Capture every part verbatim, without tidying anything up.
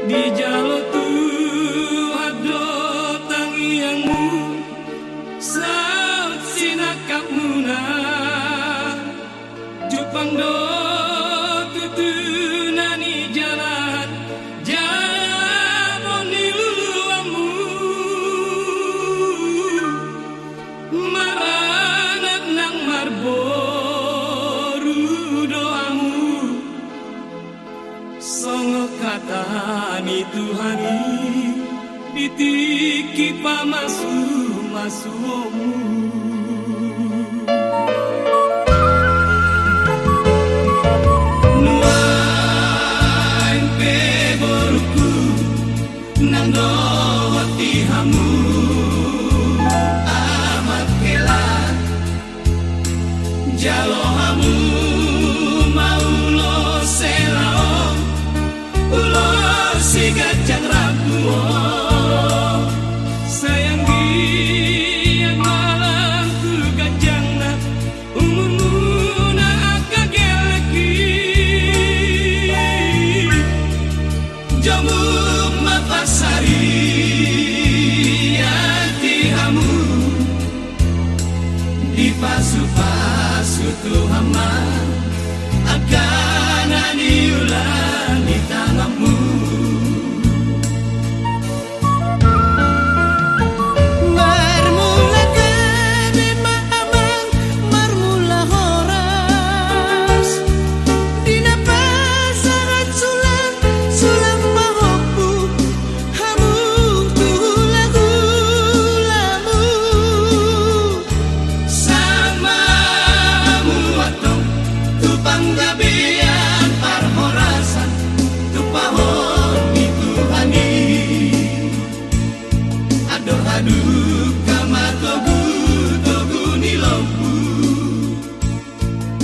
Dijalo Tuhan do tangiangmu, saut sinangkapmuna. Jumpang do tutu na nijalan, jala boi ni luluanmu. Maranak nang marboru do hamu. Songon hata ni Tuhan i di tingki pamasumasuonmu. Nuaeng pe borungku, nang dohot di hamu amak hela, jalo hamu ma ulos hela on, ulos si ganjang rambu on. Sai anggiat ma lam tu ganjangna umurmuna angka gellek i. Jomuk ma pansarian di hamu, dipasupasu Tuhan ma angka na niula ni tanganmu. Marmula gabe ma amang, marmula horas. Di na pasahat sulang, sulang pahompu hamu tu hulahulamu. Sai ma hamu antong tu panggabean parhorasan, tu pahohom ni Tuhan i. Andor haduka ma togutogu ni lombu.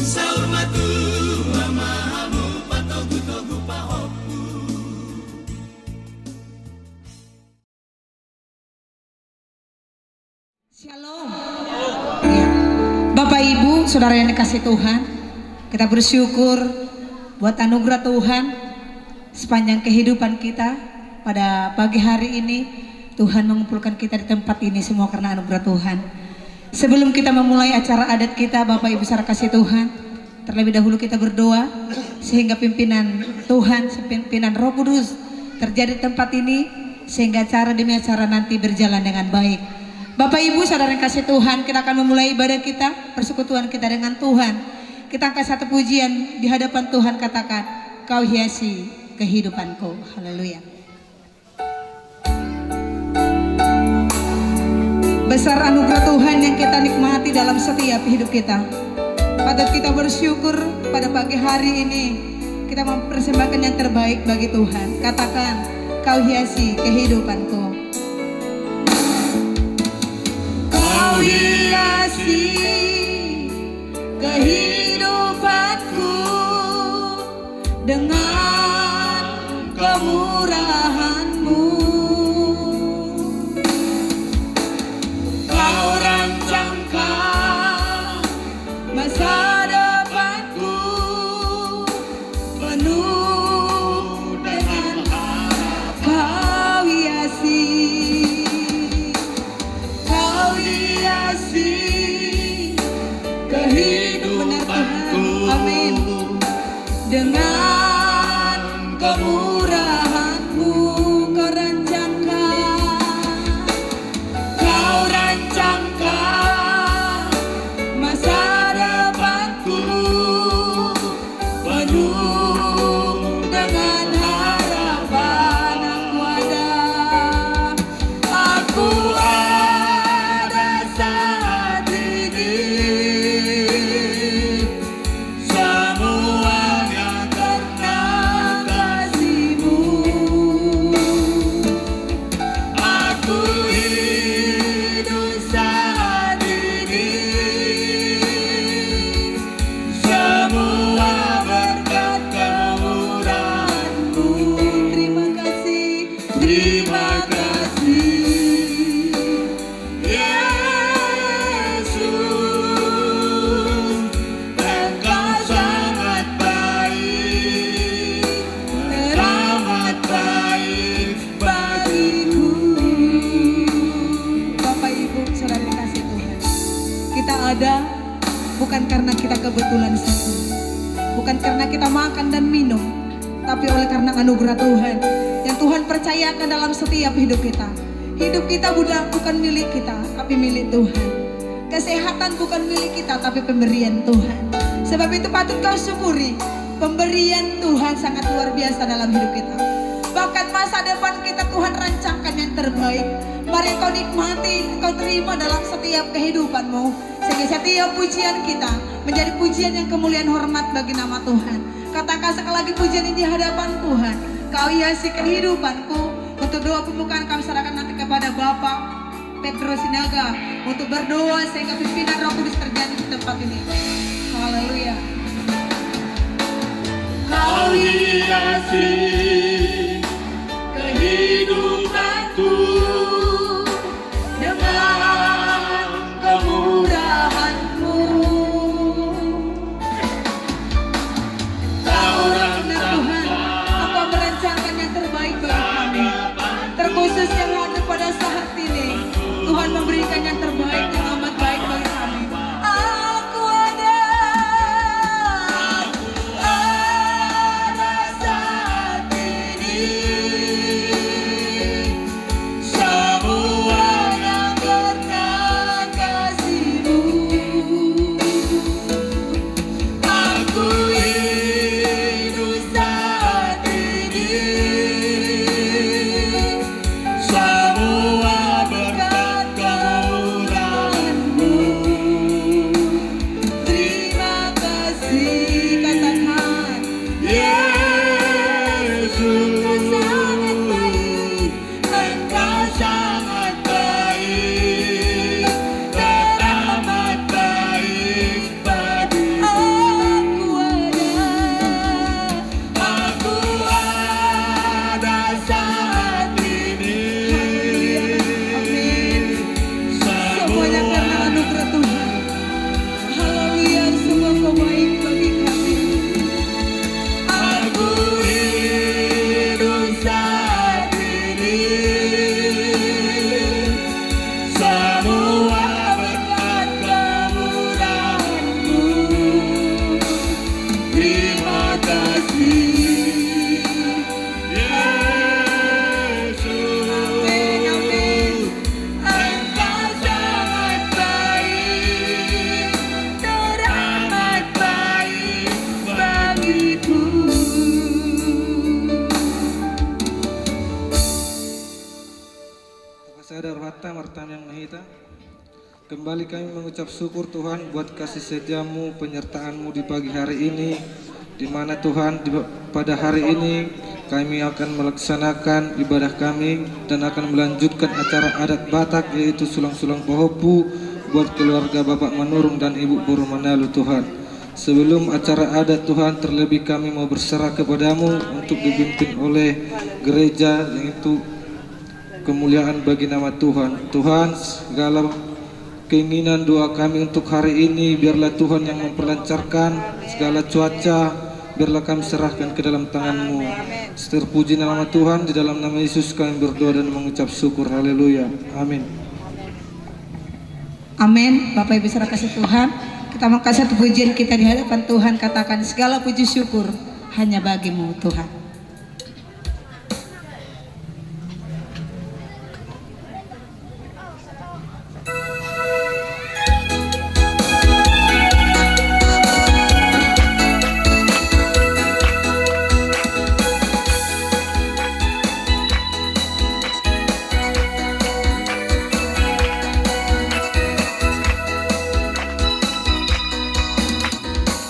Saur matua ma hamu patogutogu pahompu. Shalom. Ya. Bapak, Ibu, Saudara yang dikasihi Tuhan, kita bersyukur buat anugerah Tuhan sepanjang kehidupan kita pada pagi hari ini. Tuhan mengumpulkan kita di tempat ini semua karena anugerah Tuhan. Sebelum kita memulai acara adat kita, Bapak, Ibu, Saudara kasih Tuhan, terlebih dahulu kita berdoa, sehingga pimpinan Tuhan, pimpinan Roh Kudus terjadi di tempat ini, sehingga acara demi acara nanti berjalan dengan baik. Bapak, Ibu, Saudara yang kasih Tuhan, kita akan memulai ibadah kita, persekutuan kita dengan Tuhan. Kita angkat satu pujian di hadapan Tuhan, katakan, "Kau hiasi kehidupanku." Haleluya. Besar anugerah Tuhan yang kita nikmati dalam setiap hidup kita. Patut kita bersyukur pada pagi hari ini kita mempersembahkan yang terbaik bagi Tuhan. Katakan, "Kau hiasi kehidupanku." Kau hiasi kehidupanku dengan kemurahan-Mu. Kau rancangkan masa depanku penuh dengan harap. Kau hiasi, Kau hiasi kehidupanku. Benar, Tuhan. Amin. Dengan kemurahan-Mu Kau rancangkan, Kau rancangkan masa depanku penuh dengan harapan. Aku ada, aku ada saat ini. Semuanya karena kasih-Mu. Aku hidup saat ini. Semua berkat kemurahan-Mu. Terima kasih. Terima kasih. Yesus, Engkau sangat baik, teramat baik. kebetulan saja. Bukan karena kita makan dan minum, tapi oleh karena anugerah Tuhan yang Tuhan percayakan dalam setiap hidup kita. Hidup kita buda-, bukan milik kita, tapi milik Tuhan. Kesehatan bukan milik kita, tapi pemberian Tuhan. Sebab itu patut kau syukuri pemberian Tuhan sangat luar biasa dalam hidup kita. Bahkan masa depan kita Tuhan rancangkan yang terbaik. Mari engkau nikmati, engkau terima dalam setiap kehidupanmu. Sehingga setiap pujian kita menjadi pujian yang kemuliaan hormat bagi nama Tuhan. Katakan sekali lagi pujian ini di hadapan Tuhan. Kau hiasi kehidupanku. Untuk doa pembukaan kami serahkan nanti kepada Bapak Petrus Sinaga untuk berdoa sehingga pimpinan Roh Kudus terjadi di tempat ini. Haleluya. Kau hiasi kehidupanku dengan kemurahan-Mu. Kau benar, Tuhan, Engkau merancangkan yang terbaik bagi kami. Terkhusus yang hadir pada saat ini, Tuhan memberikan yang terbaik, yang amat baik bagi kami. Aku ada, aku ada saat ini. Semuanya karena kasih-Mu. Aku hidup saat ini. Semua berkat kemurahan-Mu. Terima kasih, katakan, Yesus. Engkau sangat baik. Engkau sangat baik, teramat baik bagiku. Aku ada, aku ada saat ini. Haleluya. Amin. Semuanya karena anugerah Tuhan. Haleluya, sungguh Engkau baik bagi kami. Aku hidup saat ini, semua berkat kemurahan-Mu. Terima kasih. Yesus. Amin, amin. Engkau sangat baik, teramat baik bagiku. Asa sadar hata martangiang ma hita. Kembali kami mengucap syukur, Tuhan, buat kasih setia-Mu, penyertaan-Mu di pagi hari ini, di mana, Tuhan, di, pada hari ini kami akan melaksanakan ibadah kami dan akan melanjutkan acara adat Batak, yaitu sulang-sulang pahompu buat keluarga Bapak Manurung dan Ibu boru Manalu, Tuhan. Sebelum acara adat, Tuhan, terlebih kami mau berserah kepada-Mu untuk dipimpin oleh gereja, yaitu kemuliaan bagi nama Tuhan. Tuhan, segala keinginan doa kami untuk hari ini, biarlah Tuhan yang memperlancarkan segala cuaca, biarlah kami serahkan ke dalam tangan-Mu. Terpuji nama Tuhan, di dalam nama Yesus kami berdoa dan mengucap syukur. Haleluya. Amin. Amin. Bapak Ibu saudara kasih Tuhan, kita mau kasih satu pujian kita di hadapan Tuhan, katakan, segala puji syukur hanya bagi-Mu, Tuhan.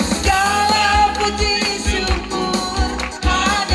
Segala puji syukur hanya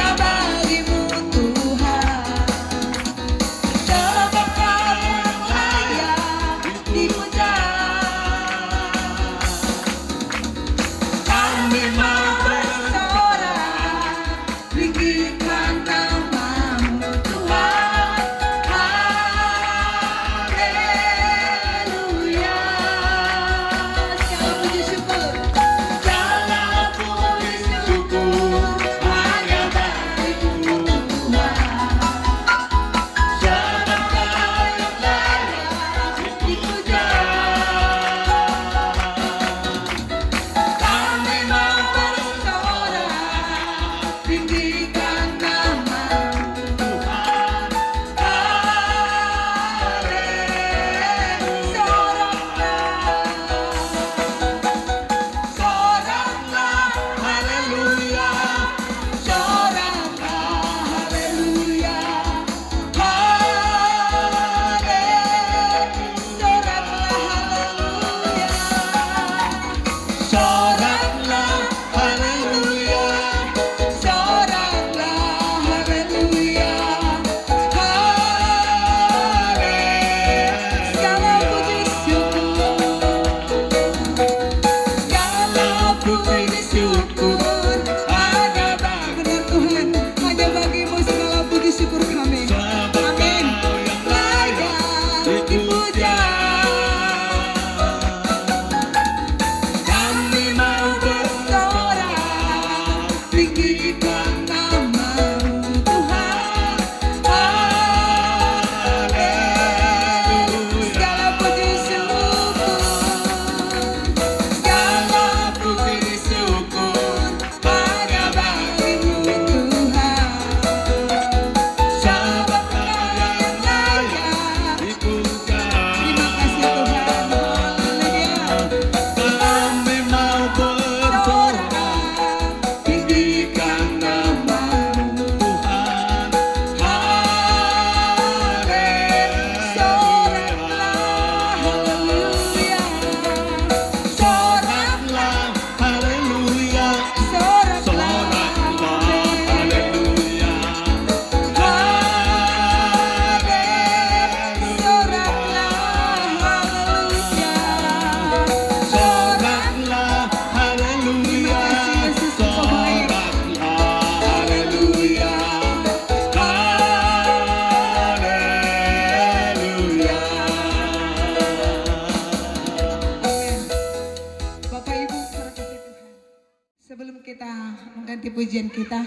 Pujian kita,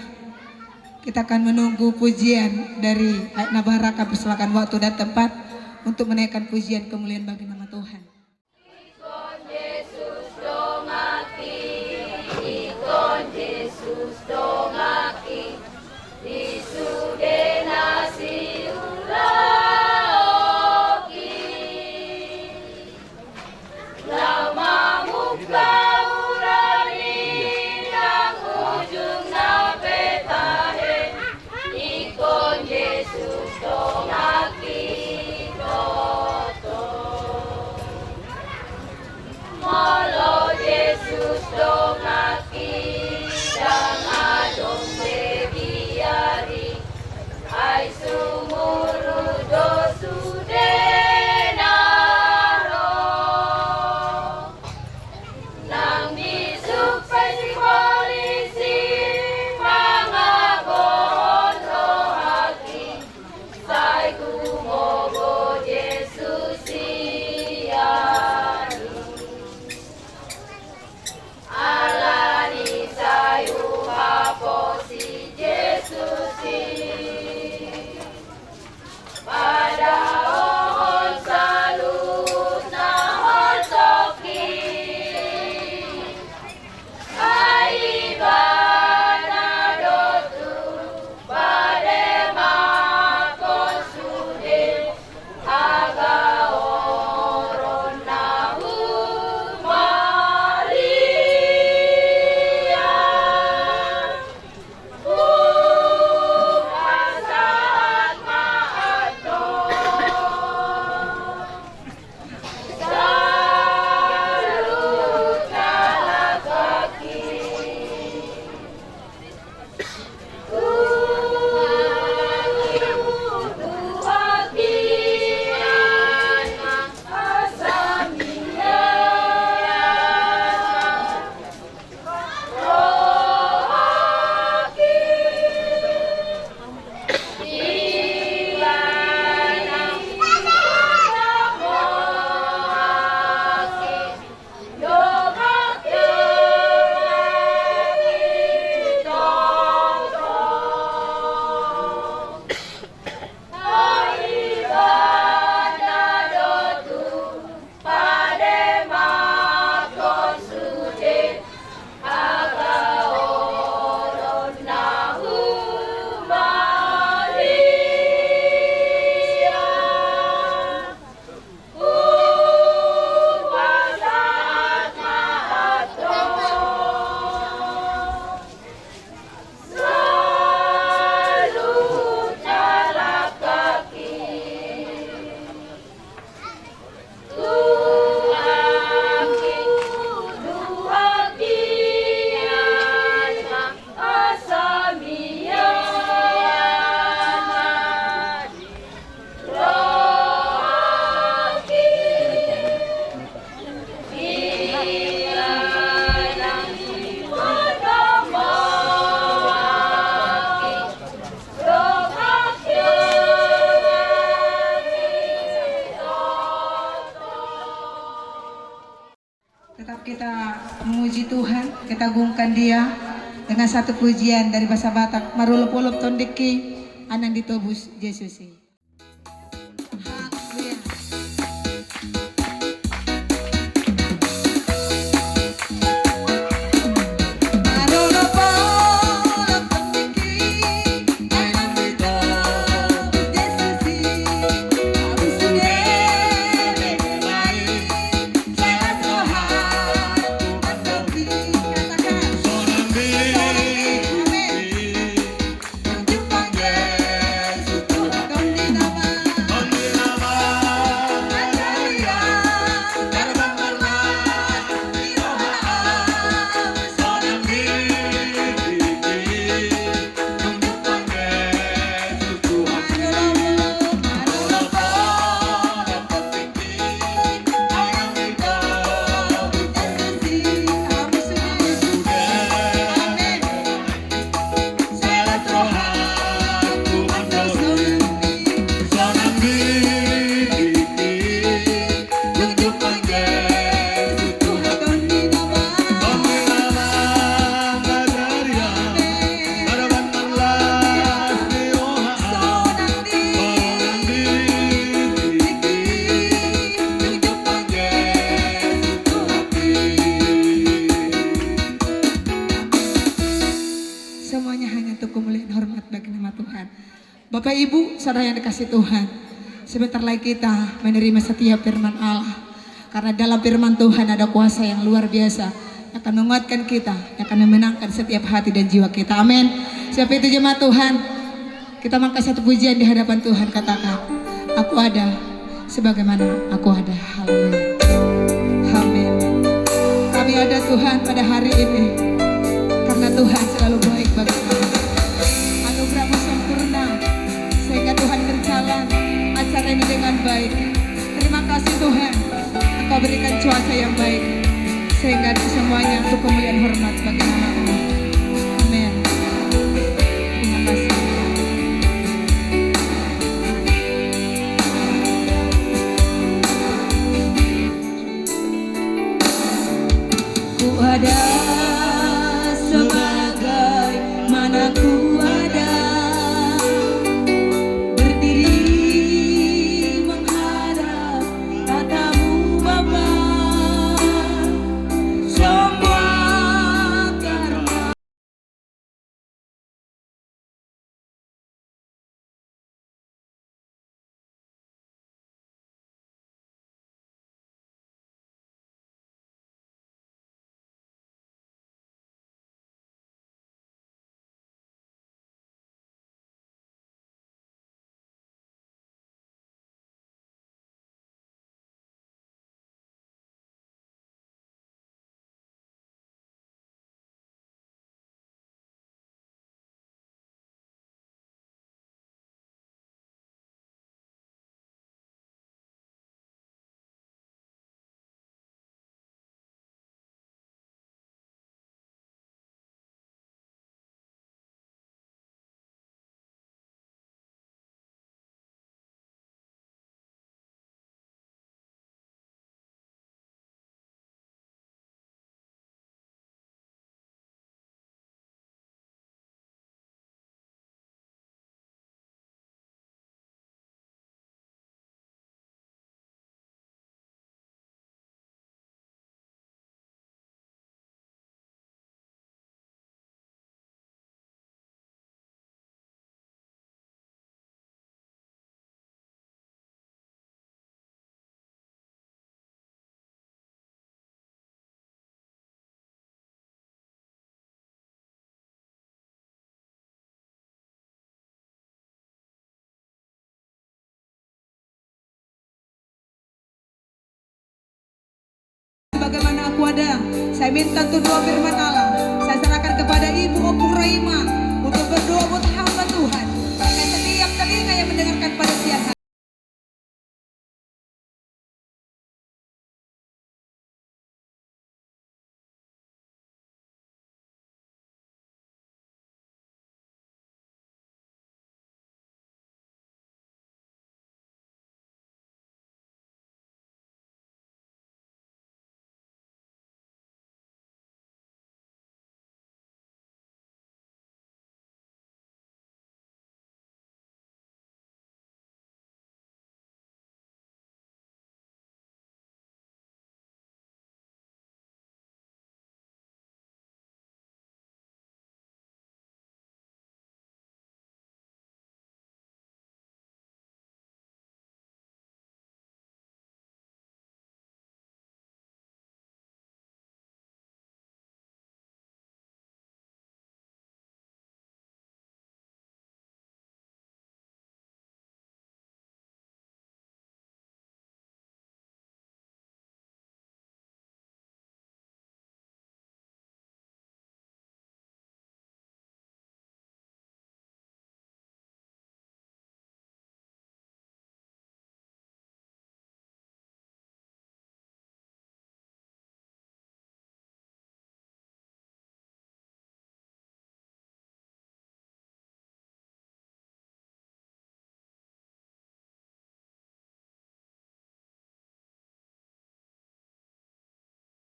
kita akan menunggu pujian dari Aek Nabarak. Kami persilakan waktu dan tempat untuk menaikkan pujian kemuliaan bagi nama Tuhan. Ingkon Jesus dongaki, ingkon Jesus dongaki, di sude na siulaonki. Lam mamungka ula ni nang ujungna pe tahe, ingkon Jesus dongaki boto. Molo Jesus dongaki, ndang adong be biari, ai sumurut do sude na ro. Nang disumpei si polisi mangagohon rohaki, sai gumogo Jesus sian i. Alani sai huhaposi Jesus i. Padaohon saluhutna holsoki. Ai Ibana do tutu pademakon sude hagaoron na humaliang. Hupasahat ma antong saluhutna langkangki. Tetap kita memuji Tuhan, kita agungkan Dia dengan satu pujian dari bahasa Batak, Marolopolop Tondingki, Anang Ditobus Jesus i. Haleluya. Ibu, saudara yang dikasihi Tuhan, sebentar lagi kita menerima setiap firman Allah. Karena dalam firman Tuhan ada kuasa yang luar biasa, yang akan menguatkan kita, yang akan memenangkan setiap hati dan jiwa kita. Amin. Sebab itu, jemaat Tuhan, kita mengangkat satu pujian di hadapan Tuhan, katakan, "Aku ada sebagaimana aku ada." Haleluya. Amin. Kami ada, Tuhan, pada hari ini karena Tuhan selalu baik bagi kami. Anugerah-Mu sempurna sehingga Tuhan berjalan acara ini dengan baik. Terima kasih, Tuhan, Engkau berikan cuaca yang baik sehingga semuanya untuk kemuliaan hormat bagi nama-Mu. Amin. Terima kasih. Ku ada sebagaimana ku ada, berdiri menghadap tatamu, Bapa. Semua karena Sebagaimana aku ada, saya minta untuk doa firman Allah. Saya serahkan kepada Ibu Ompung Raima untuk berdoa buat hamba Tuhan. Pakai setiap telinga yang mendengarkan pada siang hari.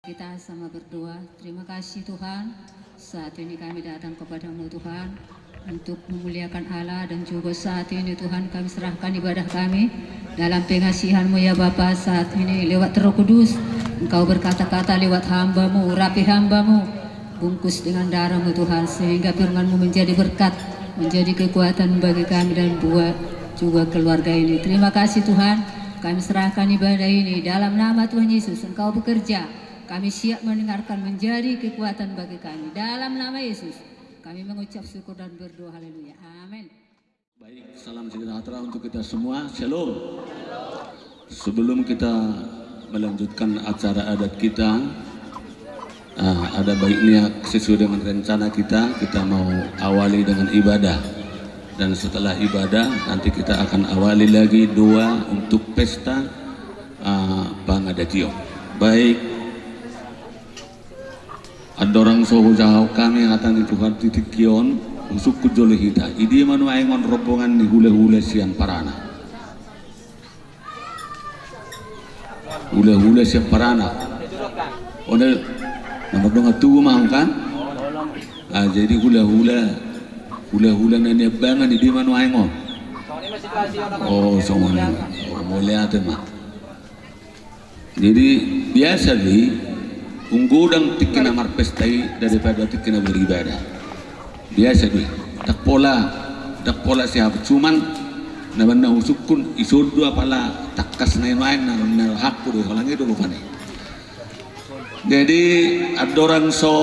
Kita sama berdoa. Terima kasih, Tuhan, saat ini kami datang kepada-Mu, Tuhan, untuk memuliakan Allah, dan juga saat ini, Tuhan, kami serahkan ibadah kami dalam pengasihan-Mu, ya Bapa, saat ini lewat Roh Kudus, Engkau berkata-kata lewat hamba-Mu, urapi hamba-Mu, bungkus dengan darah-Mu, Tuhan, sehingga firman-Mu menjadi berkat Menjadi kekuatan bagi kami dan buat juga keluarga ini. Terima kasih Tuhan, kami serahkan ibadah ini dalam nama Tuhan Yesus. Engkau bekerja, kami siap mendengarkan, menjadi kekuatan bagi kami. Dalam nama Yesus, kami mengucap syukur dan berdoa. Haleluya. Amin. Baik, salam sejahtera untuk kita semua. Shalom. Sebelum kita melanjutkan acara adat kita, ah, ada baiknya sesuai dengan rencana kita, kita mau awali dengan ibadah. Dan setelah ibadah, nanti kita akan awali lagi doa untuk pesta, ah, pangadation. Baik. Andorang so hujahahon hami hata ni Tuhan di tingki on, husungkun jolo hita. Idia ma nuaeng on rombongan ni hulahula sian Parana? Hulahula sian Parana. Ona, na mardongan tubu ma on kan? Ah, jadi hulahula, hulahula na niambangan idia ma nuaeng on? Oh, songon i. Oh, mauliate ma. Jadi, biasa do i, ung godang tingki na marpesta i daripada tingki na beribadah. Biasa do i. Ndang pola, ndang pola siapa, cuman na manang husungkun, ison do apala tangkas na i nuaeng na, na rohangku do i, holan i do rupani. Jadi, andorang so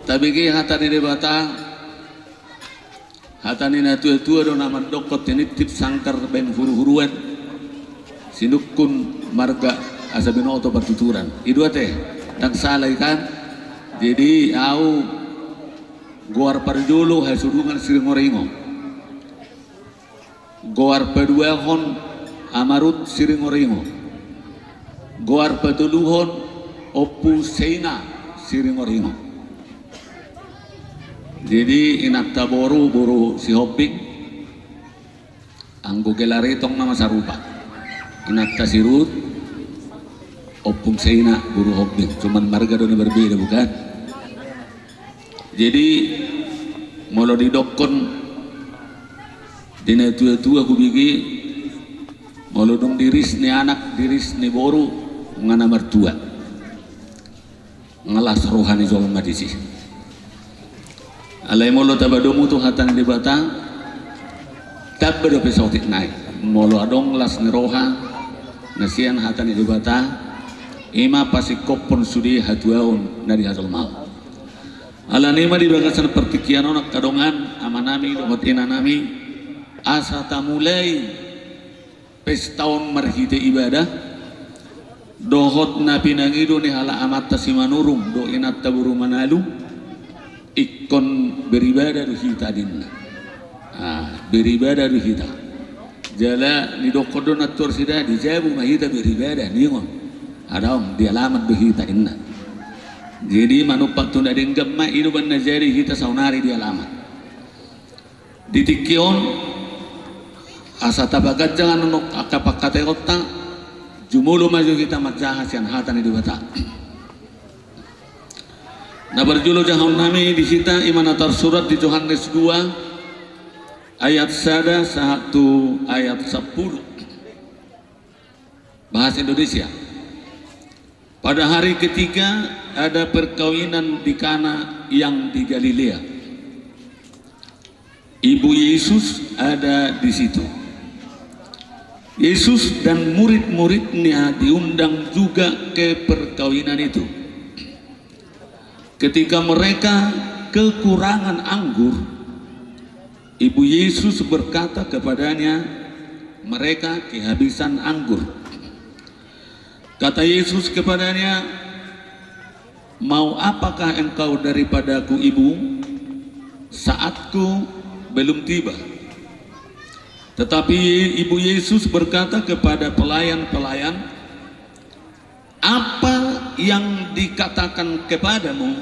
tabege hata ni Debata, hata ni natuatua do na mandokkon tinitip sangkar baen huruhuruan, sinungkun marga asa binoto partuturan. I do ate, ndang sala i kan? Jadi au goar parjolo Hasudungan Siringoringo. Goar paduahon Amarut Siringoringo. Goar patoluhon Ompu Seina Siringoringo. Jadi inanta boru, boru Sihombing, anggo gelar i tong nama sarupa. Inanta Sirut, Ompung Seina, boru Hombing. Cuman marga do na berbeda, bukan? Jadi molo didokkon di natuatua hubege, molo dung diris ni anak, diris ni boru, nunga na martua. Ngelas roha ni jolma disi. Alai molo tapadomu tu hata ni Debata, tamba dope saotik nai. Molo adong las ni roha na sian hata ni Debata, i ma pasingkophon sude hatuaon na di hajolmaon. Alani i ma di bagasan partingkian on angka dongan, amanami dohot inanami, asa tamulai pesta on marhite ibadah, dohot na pinangido ni halak amanta Simanurung dohot inanta boru Manalu, ingkon beribadah do hita ninna. Ah, beribadah do hita. Jala nidokkon do nantuor sidadi, jabu ma hita beribadah ningon. Adong di alaman do hita ninna. Jadi manumpak tu na denggan ma, i do umbahen na jadi hita saonari di alaman. Di tingki on, asa tapaganjang annon angka pangkataionta, jumolo ma jo hita manjaha sian hata ni Debata. Na parjolo jahaonnami di hita i ma na tarsurat di Johannes dua ayat sada sahat tu ayat sampulu. Bahasa Indonesia. Pada hari ketiga ada perkawinan di Kana yang di Galilea. Ibu Yesus ada di situ. Yesus dan murid-muridnya diundang juga ke perkawinan itu. Ketika mereka kekurangan anggur, Ibu Yesus berkata kepadanya, "Mereka kehabisan anggur." Kata Yesus kepadanya, "Mau apakah engkau daripada-Ku, Ibu? Saat-Ku belum tiba." Tetapi Ibu Yesus berkata kepada pelayan-pelayan, "Apa yang dikatakan kepadamu,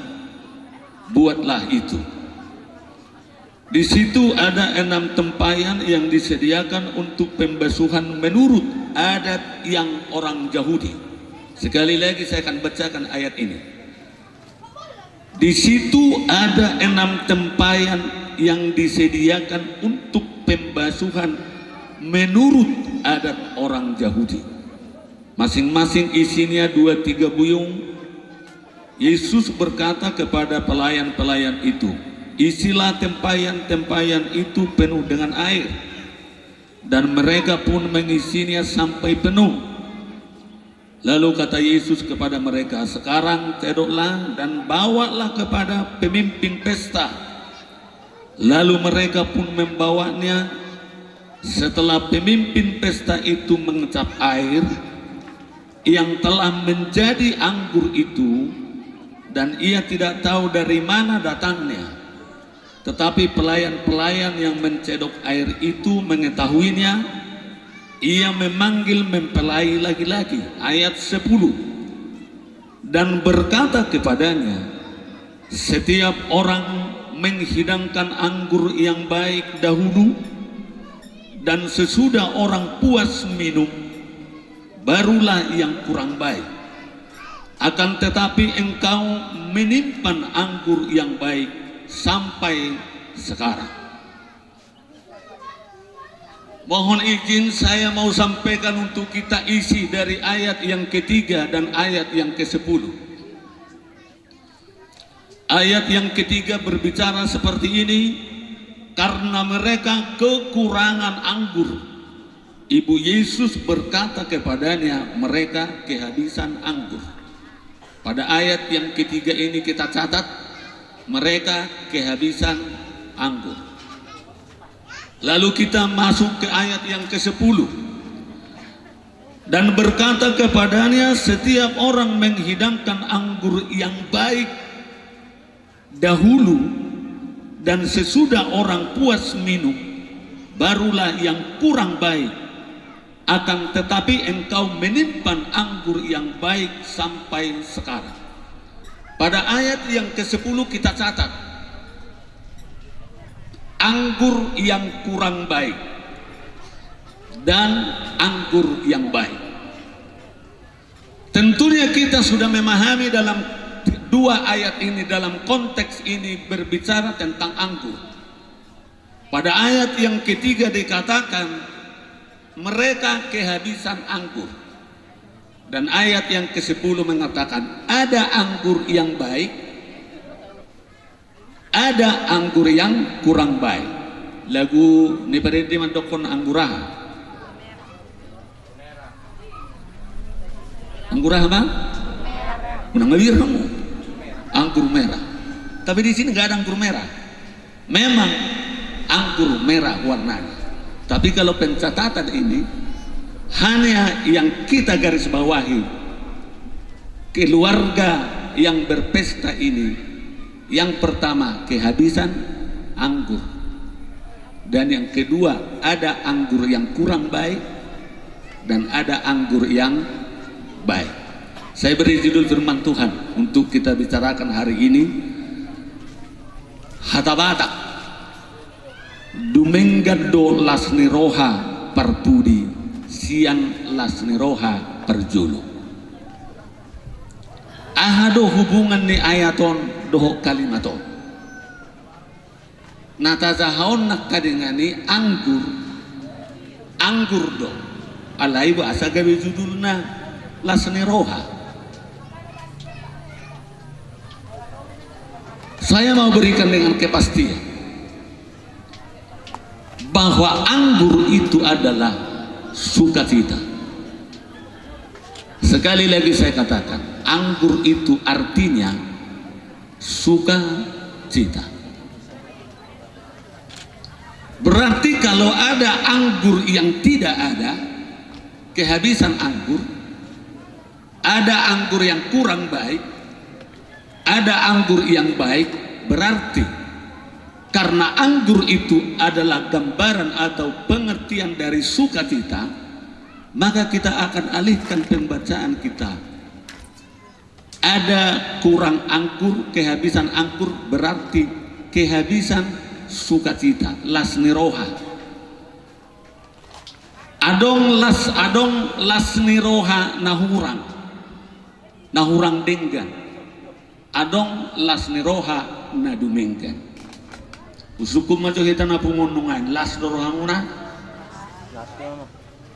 buatlah itu." Di situ ada enam tempayan yang disediakan untuk pembasuhan menurut adat yang orang Yahudi. Sekali lagi saya akan bacakan ayat ini. Di situ ada enam tempayan yang disediakan untuk pembasuhan menurut adat orang Yahudi. Masing-masing isinya dua tiga buyung. Yesus berkata kepada pelayan-pelayan itu, "Isilah tempayan-tempayan itu penuh dengan air." Dan mereka pun mengisinya sampai penuh. Lalu kata Yesus kepada mereka, "Sekarang cedoklah dan bawalah kepada pemimpin pesta." Lalu mereka pun membawanya. Setelah pemimpin pesta itu mengecap air yang telah menjadi anggur itu, dan ia tidak tahu dari mana datangnya, tetapi pelayan-pelayan yang mencedok air itu mengetahuinya, ia memanggil mempelai lagi-lagi. Ayat sepuluh. Dan berkata kepadanya, "Setiap orang menghidangkan anggur yang baik dahulu, dan sesudah orang puas minum, barulah yang kurang baik. Akan tetapi engkau menyimpan anggur yang baik sampai sekarang." Mohon izin, saya mau sampaikan untuk kita isi dari ayat yang ketiga dan ayat yang kesepuluh. Ayat yang ketiga berbicara seperti ini, "Karena mereka kekurangan anggur, ibu Yesus berkata kepadanya, 'Mereka kehabisan anggur.'" Pada ayat yang ketiga ini kita catat, "Mereka kehabisan anggur." Lalu kita masuk ke ayat yang kesepuluh. "Dan berkata kepadanya, 'Setiap orang menghidangkan anggur yang baik dahulu, dan sesudah orang puas minum, barulah yang kurang baik. Akan tetapi engkau menyimpan anggur yang baik sampai sekarang.'" Pada ayat yang kesepuluh kita catat, anggur yang kurang baik dan anggur yang baik. Tentunya kita sudah memahami dalam dua ayat ini, dalam konteks ini berbicara tentang anggur. Pada ayat yang ketiga dikatakan, "Mereka kehabisan anggur." Dan ayat yang kesepuluh mengatakan, "Ada anggur yang baik, ada anggur yang kurang baik." Lagu ni parende mandokkon anggur aha? Anggur aha, Bang? Unang mabiar hamu. Anggur merah. Tapi di sini nggak ada anggur merah. Memang anggur merah warnanya. Tapi kalau pencatatan ini, hanya yang kita garis bawahi, keluarga yang berpesta ini, yang pertama kehabisan anggur. Dan yang kedua, ada anggur yang kurang baik dan ada anggur yang baik. Saya beri judul firman Tuhan untuk kita bicarakan hari ini, hata Batak: Dumenggan do las ni roha parpudi sian las ni roha parjolo. Aha do hubungan ni ayat on dohot kalimat on? Na tajahaon nangkaningan i anggur, anggur do. Alai boasa gabe judulna las ni roha? Saya mau berikan dengan kepastian bahwa anggur itu adalah sukacita. Sekali lagi saya katakan, anggur itu artinya sukacita. Berarti kalau ada anggur yang tidak ada, kehabisan anggur, ada anggur yang kurang baik, ada anggur yang baik, berarti karena anggur itu adalah gambaran atau pengertian dari sukacita, maka kita akan alihkan pembacaan kita. Ada kurang anggur, kehabisan anggur, berarti kehabisan sukacita, las ni roha. Adong las, adong las ni roha na hurang, na hurang denggan. Adong las ni roha na dumenggan. Husungkun ma jo hita na punguan nunga i, las do rohamuna?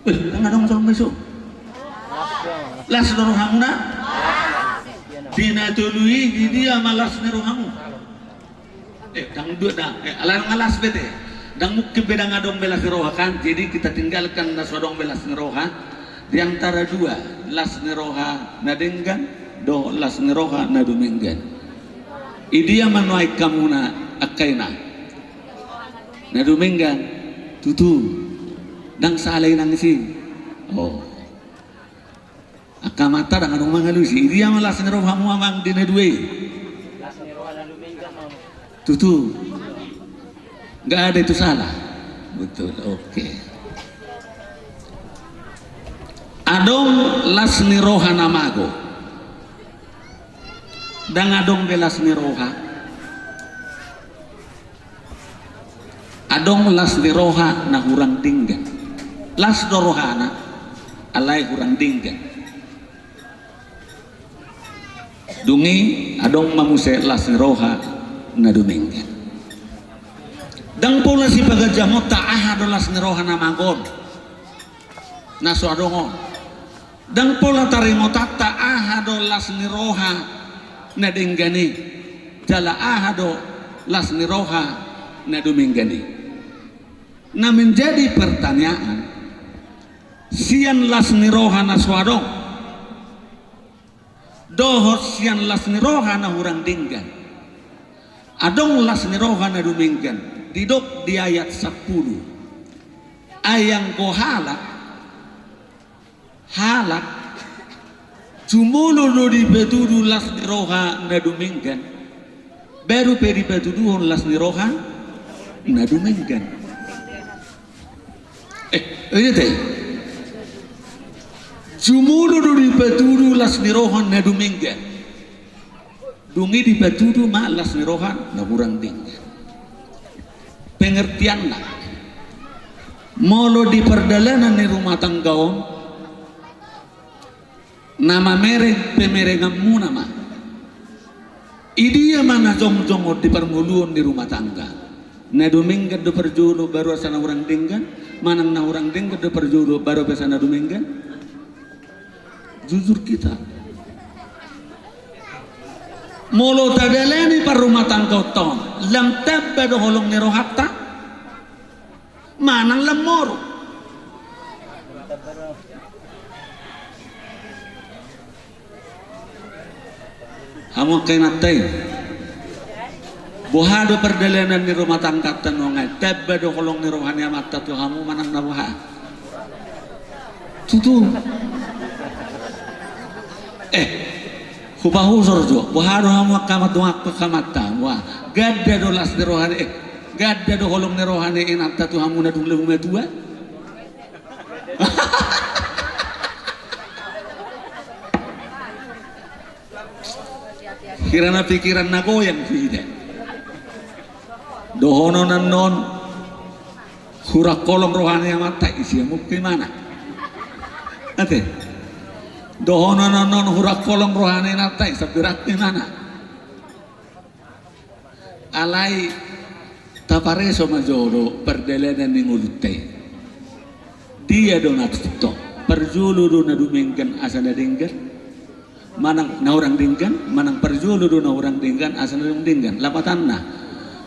Eh, ndang adong jolma i so. Las do rohamuna? Di na tolu i, di dia ma las ni rohamu? Eh, ndang dua, ndang, eh, ala ndang las be te. Ndang mungkin be ndang adong be las ni roha kan, jadi kita tinggalkan na so adong be las ni roha. Di antara dua, las ni roha na denggan dohot las ni roha na dumenggan. Idia ma nuaeng hamuna angka ina? Na dumenggan. Tutu. Ndang sala inang i. Oh. Angka amanta ndang adong mangalusi. Idia ma las ni roha hamu amang di na dua i? Tutu. Nggak ada itu salah. Betul, oke. Adong las ni roha na mago. Ndang adong be las ni roha. Adong las ni roha na hurang denggan. Las do rohana, alai hurang denggan. Dung i adong ma muse las ni roha na dumenggan. Ndang pola sipaganjangkonta aha do las ni roha na mago on, na so adong on. Ndang pola taringotanta aha do las ni roha na denggan i, jala aha do las ni roha na dumenggan i. Na menjadi pertanyaan, sian las ni roha na so adong dohot sian las ni roha na hurang denggan. Adong las ni roha na dumenggan, didok di ayat sampulu. Ai anggo halak, halak, jumolo do dipatudu las ni roha na dumenggan, baru pe dipatuduhon las ni roha na dumenggan. Eh, iya te. Jumolo do dipatudu las ni roha na dumenggan. Dung i dipatudu ma las ni roha na hurang denggan. Pengertianna, molo di pardalanan ni rumah tangga on, na mamereng pemerenganmuna ma. Idia ma na jongjong on di parngoluon ni rumah tangga? Na dumenggan do parjolo baru asa na hurang denggan, manang na hurang denggan do parjolo baru pe asa na dumenggan? Jujur kita. Molo tadalani parrumahtanggaonta on, lam tamba do holong ni rohanta, manang lam moru? Hamu angka inanta i, boha do pardalanan ni rumah tangganta nuaeng, tamba do holong ni roha ni amanta tu hamu manang na boha? Tutu. Eh, hupahusor jo, boha do hamu angka amanta, angka amanta, wah, ganda do las ni roha ni, eh, ganda do holong ni roha ni inanta tu hamu na dung laho matua? Hira na pikiran na goyang tu ida. Dohonon annon hurang holong roha ni amanta i, sian mungkin mana? Ate. Dohonon annon hurang holong roha ni inanta i, sabirat ni mana? Alai tapareso ma jolo pardalanan ni ngolunta i. Dia do na tongtong? Parjolo do na dumenggan asa na denggan? Manang na hurang denggan? Manang parjolo do na hurang denggan asa na dung denggan? Lapatanna,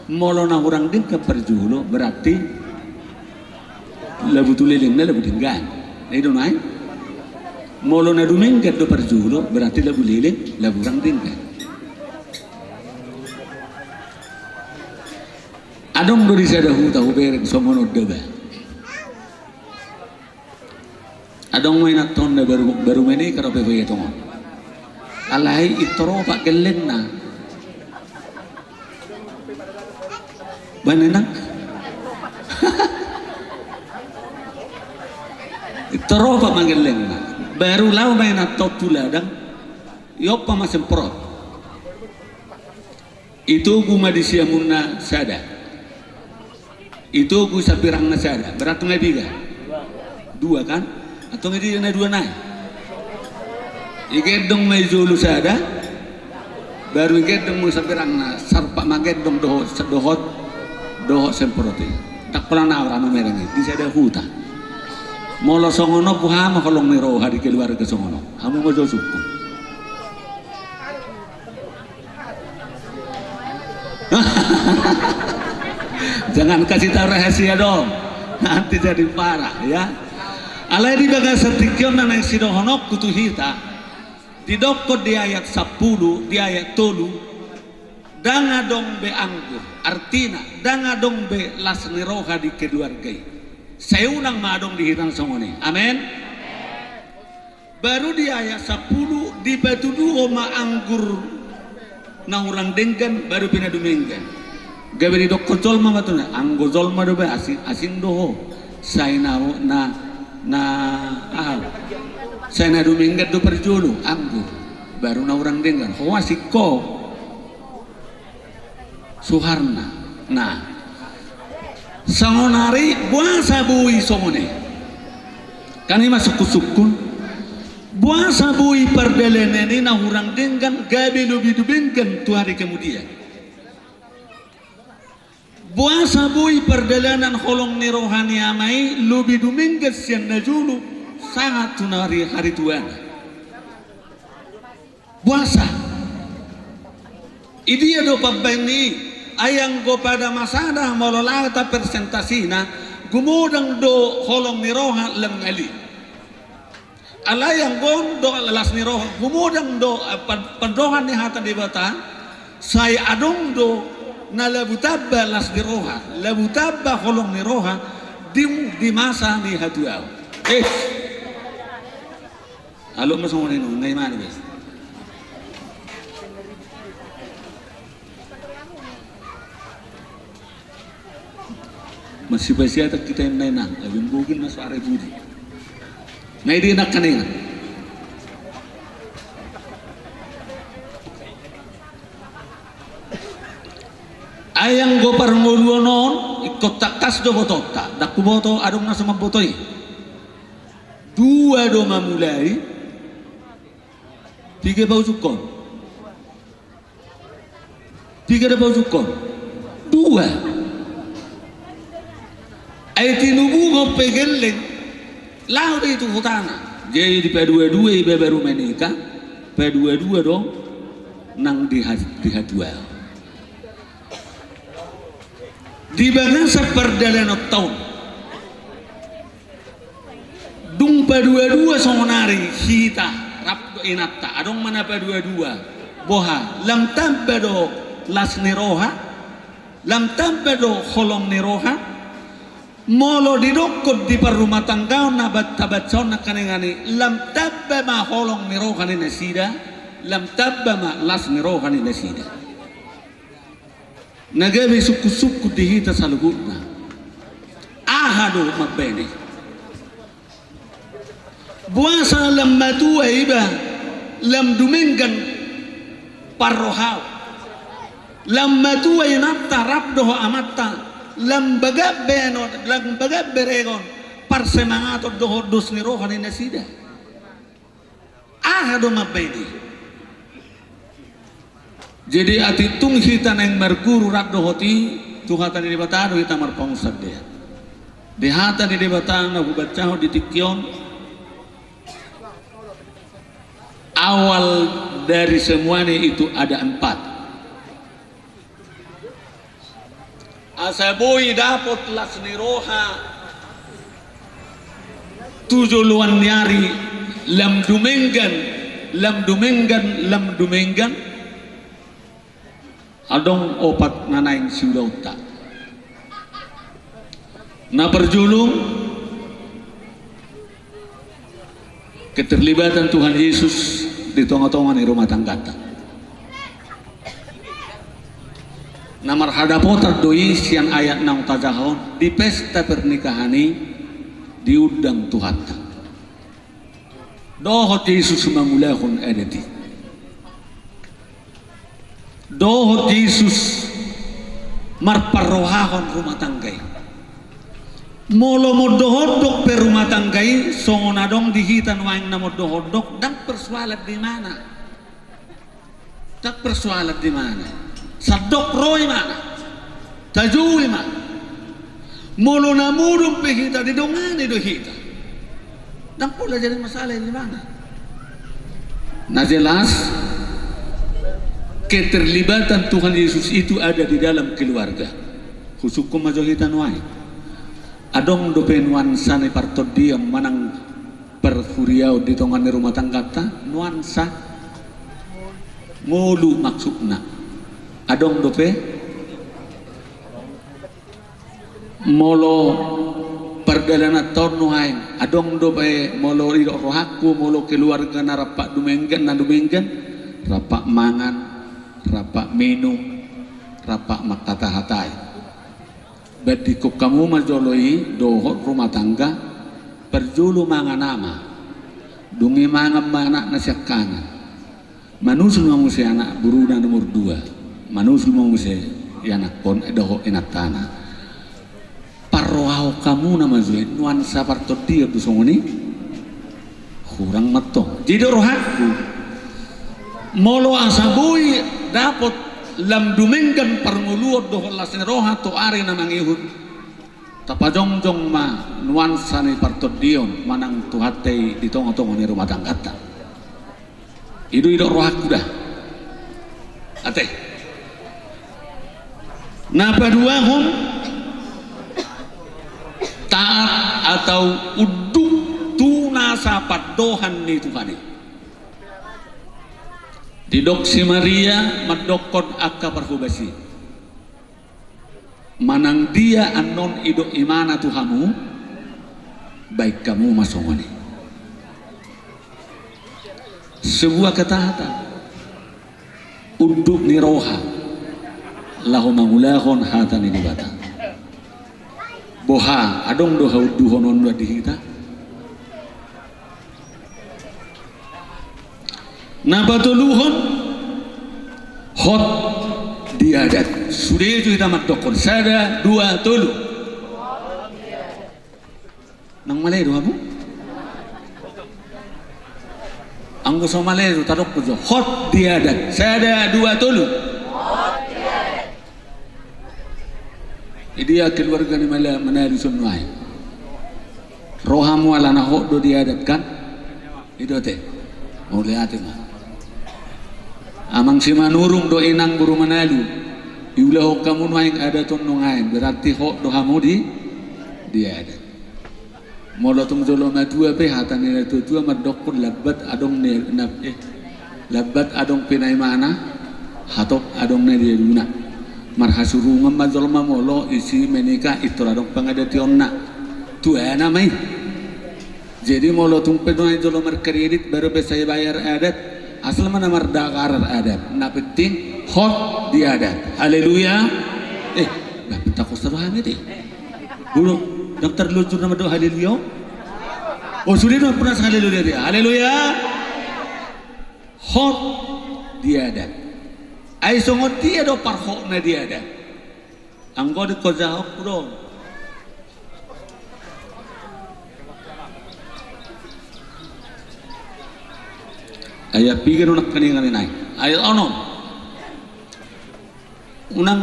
molo na hurang denggan parjolo, berarti labu tu lelengna labu denggan. I do nuaeng. Molo na dumenggan do parjolo, berarti labu leleng labu hurang denggan. Adong do di sada huta hubereng songon on da ba. Adong ma inanta on na baru, baru menikah dope be ia tongon. Alai intor opat gellengna. Ba inang. Intor opat ma gellengna. Baru laho ma inanta on tu ladang. Iompa ma semprot. Itogu ma di siamunna sada. Itogu sambirangna sada. Berarti nga piga? Dua kan? Atau nga dia na dua nai? Igendong ma i jolo sada. Baru igendong ma sambirangna, sarpak ma gendong dohot, dohot, dohot semprot i. Ndang pola na ora mamereng i di sada huta. Molo songon on, boha ma holong ni roha di keluarga songon on? Hamu ma jo sungkun. Jangan kasih tahu rahasia dong. Nanti jadi parah, ya. Alai di bagasan tingki on na naeng sidohononku tu hita, didokkon di ayat sampulu, di ayat tolu, ndang adong be anggur. Artina, ndang adong be las ni roha di keluarga i. Sai unang ma adong di hita na songon i. Amen. Baru di ayat sampulu dipatuduhon ma anggur na hurang denggan, baru pe na dumenggan. Gabe didokkon jolma ma tu na, anggo jolma do be asing, asing do ho. Sai na, na, na, aha. Sai na dumenggan do parjolo, anggur. Baru na hurang denggan. Ho asing ho. Suharna. Nah. Saonari boasa boi songon i? Kan i ma sungkun-sungkun. Boasa boi pardalanan i na hurang denggan gabe lobi dumenggan tu hari kemudian? Boasa boi pardalanan holong ni roha ni ama i lobi dumenggan sian na jolo sahat tu na hari, hari tuana? Boasa? Idia do pambaen ni i? Ai anggo pada masada molo lata persentasina, gumodang do holong ni roha lam ngali. Alai anggo on do las ni roha, gumodang do, eh, pan-, pandohan ni hata Debata, sai adong do na labu tamba las ni roha, labu tamba holong ni roha, di, di masa ni hatuaon. Eh. Alum ma songon i, nunga imana be. Masipasiatan hita inna inang, agung bugin mas are budi. Na i di nangkaningan. Ai anggo parngoluon on, ingkon tangkas do botonta, ndang huboto adong na so mamboto i. Dua do mamulai. Piga paujungkon? Piga do paujungkon? Dua. Ai tinubuhon pe gelleng, laho do i tu hutana. Jadi padua-dua iba baru menikah, padua-dua do nang di ha-, di hatuaon. Di bagasan pardalananta on. Dung padua-dua songonari hita rap do inanta, adong ma na padua-dua. Boha, lam tamba do las ni roha, lam tamba do holong ni roha. Molo didokkon di parrumatanggaon na bat-, tabaca on nangkaningan i, lam tamba ma holong ni roha ni nasida, lam tamba ma las ni roha ni nasida. Na gabe sungkun-sungkun di hita saluhutna. Aha do mambaen i? Boasa lam matua iba, lam dumenggan parrohaon. Lam matua inanta rap dohot amanta, lam bagak be no, lam bagak berengon, parsemangaton dohot dos ni roha ni nasida. Aha do mambaen i? Jadi atik tung hita naeng marguru rap dohot i, tu hata ni Debata do hita marpangunsandean. Di hata ni Debata na hubacahon di tingki on, awal dari semuanya itu ada empat. Asa boi dapot las ni roha tu joloan ni ari, lam dumenggan, lam dumenggan, lam dumenggan. Adong opat na naeng siulaonta. Na parjolo, keterlibatan Tuhan Yesus di tonga-tonga ni rumah tanggata. Na marhadapotan do i sian ayat naung tajaha on, di pesta pernikahan i diundang Tuhanta. Dohot Jesus mangulahon adat i. Dohot Jesus marparrohahon rumah tangga i. Molo mondok-ondok pe rumah tangga i, songon adong di hita nuaeng na mondok-ondok, ndang persoalan di mana. Ndang persoalan di mana. Sandok ro imana. Tajou ima. Molo na modom pe hita, didongani do hita. Ndang pola jadi masalah di mana. Na jelas, keterlibatan Tuhan Yesus itu ada di dalam keluarga. Husungkun ma jo hita nuaeng. Adong dope nuansa ni partondion manang parhuriaon di tonga ni rumah tanggata, nuansa ngolu maksudna. Adong dope? Molo pardalananta on nuaeng, adong dope molo didok rohangku, molo keluarga na rap dumenggan, na dumenggan, rap mangan, rap minum, rap mangkatahatai. Bandingkon hamu ma jolo i dohot rumah tangga, parjolo mangan ama. Dung i mangan ma anakna siangkangan. Manusul ma muse anak boruna nomor dua. Manusul ma muse ianakhon, eh, dohot inantana. Parrohahon hamu na ma jo i, nuansa partondion do songon i. Hurang ma antong. Jadi rohangku, molo asa boi dapot lam dumenggan parngoluon dohot las ni roha tu ari na mangihut, tapajongjong ma nuansa ni partondion manang Tuhanta i di tongatonga ni rumah tanggata. I do didok rohangku da. Ate. Na paduahon, taat atau unduk tu nasa pandohan ni Tuhan i. Didok si Maria mandokkon angka parhobas i, manang dia annon didok imana tu hamu, baen hamu ma songon i. Sebuah ketaatan, unduk ni roha laho mangulahon hata ni Debata. Boha, adong do haunduhon on di hita? Na patoluhon, hot di adat. Sude jo hita mandokkon, sada, dua, tolu. Nang male do hamu? Anggo so male do, tadokkon jo, hot di adat. Sada, dua, tolu. Idia keluarga ni mala-, Manalu son nuaeng? Ro hamu ala na hot do di adat kan? I do ate. Mauliate ma. Amang Simanurung dohot inang boru Manalu, iulahon hamu nuaeng adat on nuaeng, berarti hot do hamu di, di adat. Molo tung jolo matua pe, hata ni natuatua mandokkon, lambat adong ni na, eh, lambat adong pinaimana, hatop adong na diaduna. Marhasurungan ma jolma molo isi menikah, pintor adong pangadationna. Tuana ma i. Jadi molo tung pe nuaeng jolo markredit, baru pe sai bayar adat, asal ma na mardagarar adat. Na penting hot di adat. Haleluya. Eh, na penting hot do hami di. Bulu, daftar lujur nama do haleluya. Oh, sudah do pernah haleluya dia. Haleluya. Hot di adat. Ai songon dia do parhotna di adat. Anggo di ko jahok do. Ayat piga do nangkaningan i nai. Ayat onom. Unang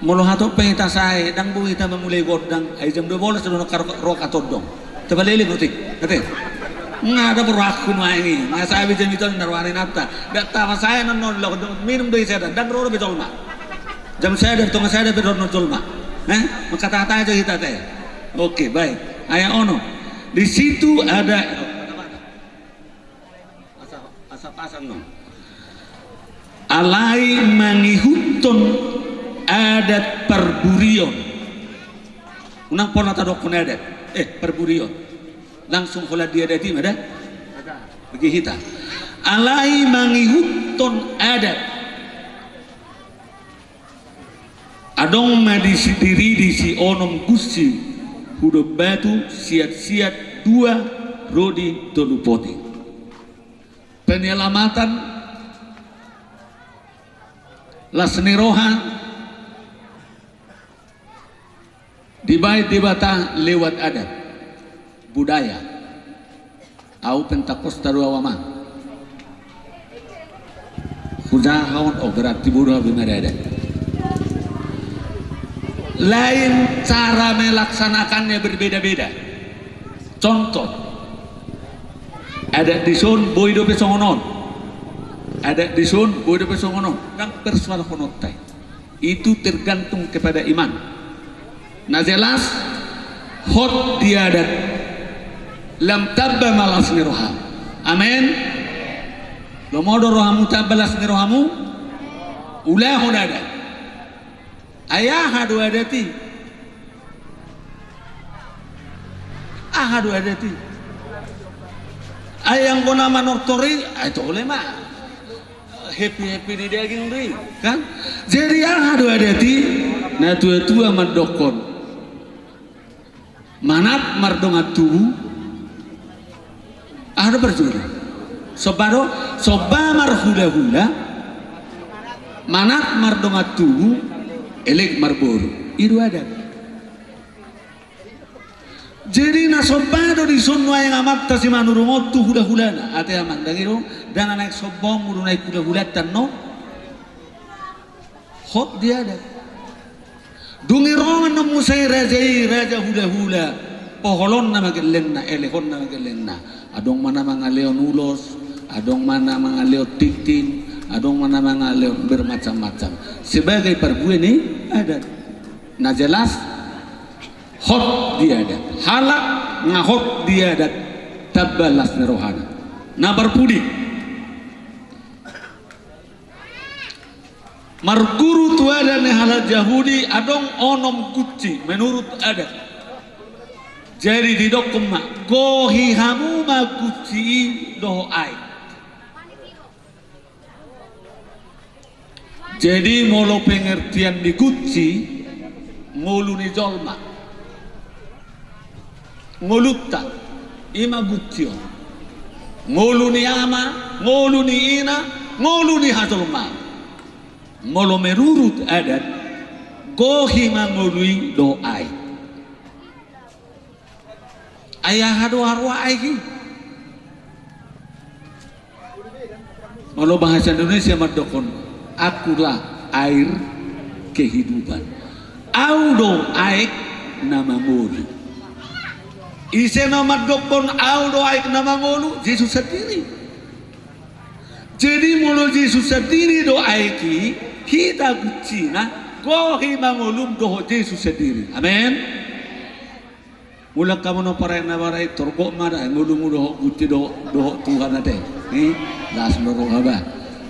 molo hatop pe hita sae, ndang boi hita mamulai gondang, ai jam dua bolas do nangkar ro hatondong. Tapaleleng otik, ate. Nga ada berhakku nuaeng i, nga sae be jam itu na rohana inanta. Nda tapasae annon, laho minum do i sada, ndang ro be jolma. Jam sada, tonga sada pe dohot jolma. Eh, mangkatahatai jo hita ate. Oke, baik. Ayat onom. Di situ ada Asa, asa pasang no. Alai mangihuthon adat parburion. Unang pola tadokkon adat, eh, parburion. Langsung holan di adat i ma da. Bagi hita. Alai mangihuthon adat. Adong ma di si, diridi si Onom Gusi Hudon Batu, siat-siat dua ro di tolu poti. Penyelamatan las ni roha dibaen Debata lewat adat, budaya. Au Pentakosta do au, amang. Hujaha on, oh, berarti boru au be marada. Lain cara melaksanakannya berbeda-beda. Contoh, adat dison boi dope songon on. Adat dison boi dope songon on. Ndang persoalhononta i. Itu tergantung kepada iman. Na jelas, hot di adat, lam tamba ma las ni roha. Amen. Lomo do rohamu tamba las ni rohamu? Ulahon adat. Ai aha do adat i? Aha do adat i? Ai anggo na manortor i, ai tole ma. Happy-happy di daging do i, kan? Jadi aha do adat i? Na tua-tua mandokkon. Manat mardongan tubu. Aha do parjolo? Somba do, somba marhula-hula. Manat mardongan tubu, elek marboru. I do adat. Jadi na somba do dison nuaeng amanta Simanurung on tu hula-hulana. Ate amang, ndang i do, ndang na naeng sombaonmu do naeng hula-hulanta annon. Hot di adat. Dung i ro annon muse raja i, raja hula-hula. Poholonna ma gellengna, elehonna ma gellengna. Adong ma na mangalehon ulos, adong ma na mangalehon tingting, adong ma na mangalehon bermacam-macam. Sebagai parbue ni adat. Na jelas, hot di adat. Halak nga hot di adat, tamba las ni rohana. Na parpudi. Marguru tu adat ni halak Jahudi adong onom gunci menurut adat. Jadi didokkon ma, gohi hamu ma gunci i dohot aek. Jadi molo pengertian ni gunci, ngolu ni jolma. Ngolunta, i ma gunci on. Ngolu ni ama, ngolu ni ina, ngolu ni hajolma. Molo menurut adat, gohi ma ngolu i dohot aek. Ai aha do haroa aek i? Molo bahasa Indonesia mandokkon, akulah air kehidupan. Au do aek na mangolu. Ise na mandokkon au do aek na mangolu? Jesus sandiri. Jadi molo Jesus sandiri do aek i, hita guncina, gohi ma ngolum dohot Jesus sandiri. Amen. Mulak hamu na parai na parai, torgok ma da ngolumu dohot gunci dohot, dohot Tuhan ate. Ni, las ma roha ba.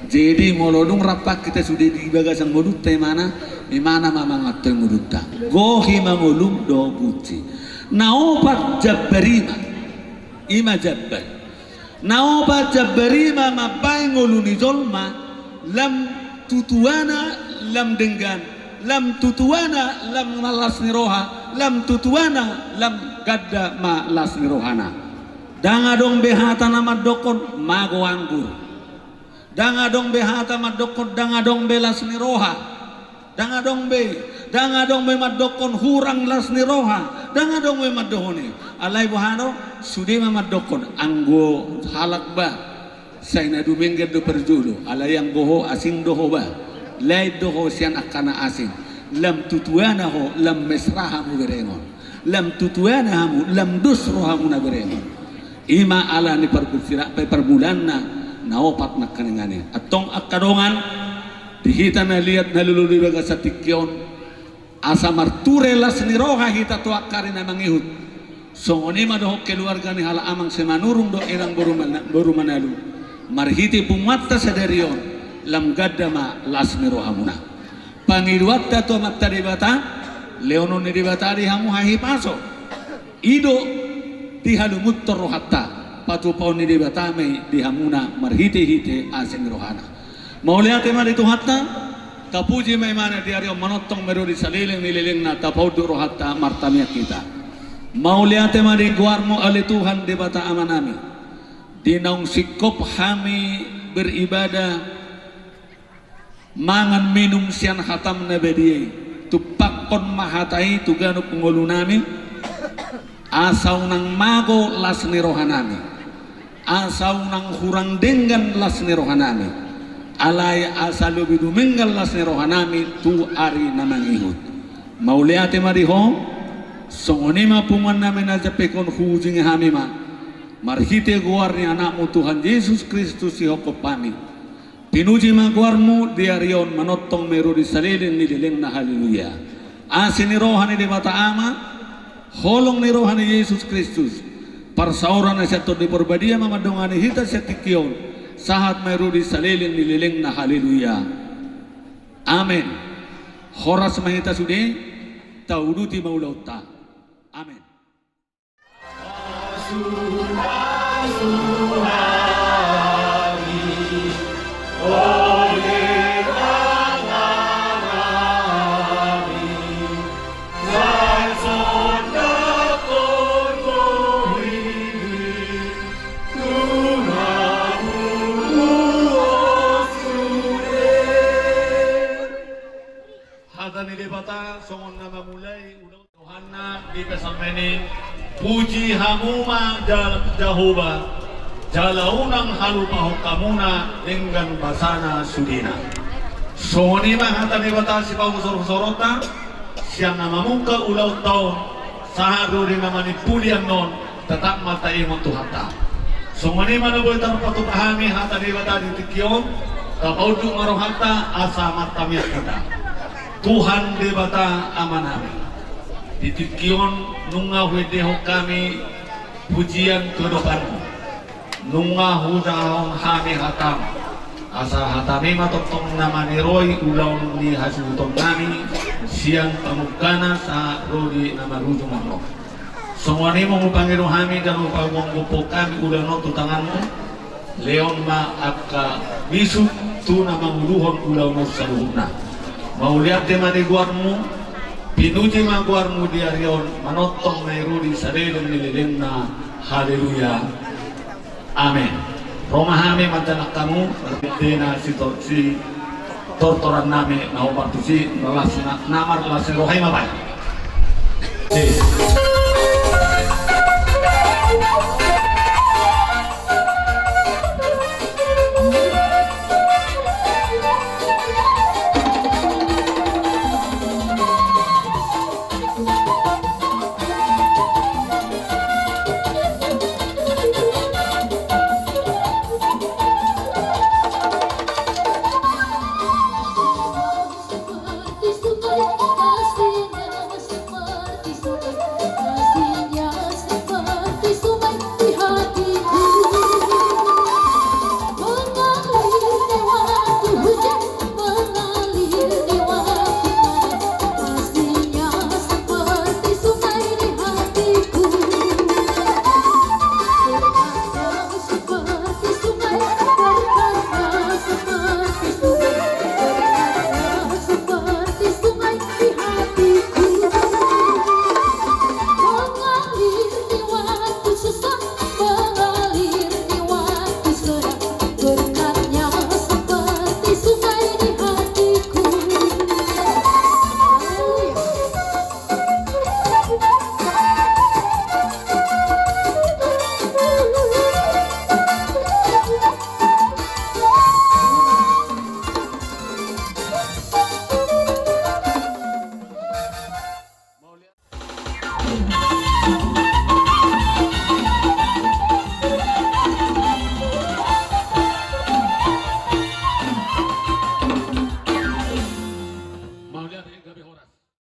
Jadi molo dung rap hita sude di bagasan ngolunta imana, imana ma manganhon ngolunta. Gohi ma ngolum dohot gunci. Na opat jambar i ma. I ma jambar. Na opat jambar i ma mambahen ngolu ni jolma, lam tutuana lam denggan, lam tutuana lam las ni roha, lam tutuana lam ganda ma las ni rohana. Ndang adong be hata na mandokkon mago anggur. Ndang adong be hata mandokkon ndang adong be las ni roha. Ndang adong be, ndang adong be mandokkon hurang las ni roha, ndang adong be mandohon i. Alai boha do, sude ma mandokkon, anggo halak ba, sai na dumenggan do parjolo, alai anggo ho asing do ho ba, lain do ho sian angka na asing, lam tutuana ho, lam mesra hamu berengon, lam tutuana hamu, lam dos rohamuna berengon. I ma ala ni pargusira, pe parmulaanna, na opat nangkaningan i. Antong angka dongan, di hita na liat na lolo di bagasan tingki on, asa marture las ni roha hita tu angka ari na mangihut. Songon i ma dohot keluarga ni halak amang Simanurung dohot inang boru mana-, boru Manalu. Marhite punguanta sadari on, lam ganda ma las ni rohamuna. Pangidoanta tu Amanta Debata, lehonon ni Debata di hamu hahipason. I do dihalungunhon rohanta, patupaon ni Debata ma i di hamuna marhitehite asi ni rohana. Mauliate ma di Tuhanta, tapuji ma ibana di ari on, manongtong ma i ro di saleleng ni lelengna, tapaunduk rohanta martamiang hita. Mauliate ma di goarmu ale Tuhan Debata Amanami, di naung singkop hami beribadah, mangan minum sian hatam na badia i, tumpakkon ma hata i tu ganup ngolunami, asa unang mago las ni rohanami, asa unang hurang denggan las ni rohanami, alai asa lobi dumenggan las ni rohanami tu ari na mangihut. Mauliate ma di Ho, songon i ma punguannami na jampekhon, huujingi hami ma, marhite goar ni Anakmu Tuhan Jesus Kristus sihophop hami. Pinuji ma goarmu di ari on, manongtong ma i ro di saleleng ni lelengna. Haleluya. Asi ni roha ni Debata Ama, holong ni roha ni Jesus Kristus, parsaoran na sian Tondi Parbadia ma mandongani hita sian tingki on, sahat ma i ro di saleleng ni lelengna. Haleluya. Amen. Horas ma hita sude, tauduti ma ulaonta. Amen. Hata ni Debata songon na mamulai ulaon. Johanna di Psalmen i, puji hamu ma jala Jahowa, jala unang halupahon hamuna denggan basana sudena. Songon i ma hata ni Debata sipahusorhusoronta, sian na mamungka ulaonta on, sahat ro di na manimpuli annon, tetap ma taingot Tuhanta. Songon i ma na boi tarpatupa hami hata ni Debata di tingki on, tapaunduk ma rohanta asa martamiang hita. Tuhan Debata Amanami, di tingki on nunga huendehon hami pujian tu adopanmu. Nunga hujahahon hami hatam, asa hatami ma tongtong na maniroi ulaon ni hasuhutonnami sian pamungkana sahat ro di na marujung annon. Songon i ma hupangido hami, ganup pagompon hami ulaon on tu tanganmu. Lehon ma angka bisuk tu na manguluhon ulaon on saluhutna. Mauliate ma di goarmu, pinuji ma goarmu di ari on, manongtong ma i ro di saleleng ni lelengna. Haleluya. Amen. Ro ma hami manjalang hamu, marhite na sitor-, sitortorannami na hombar tusi, na las na, na marlas ni roha i ma baen.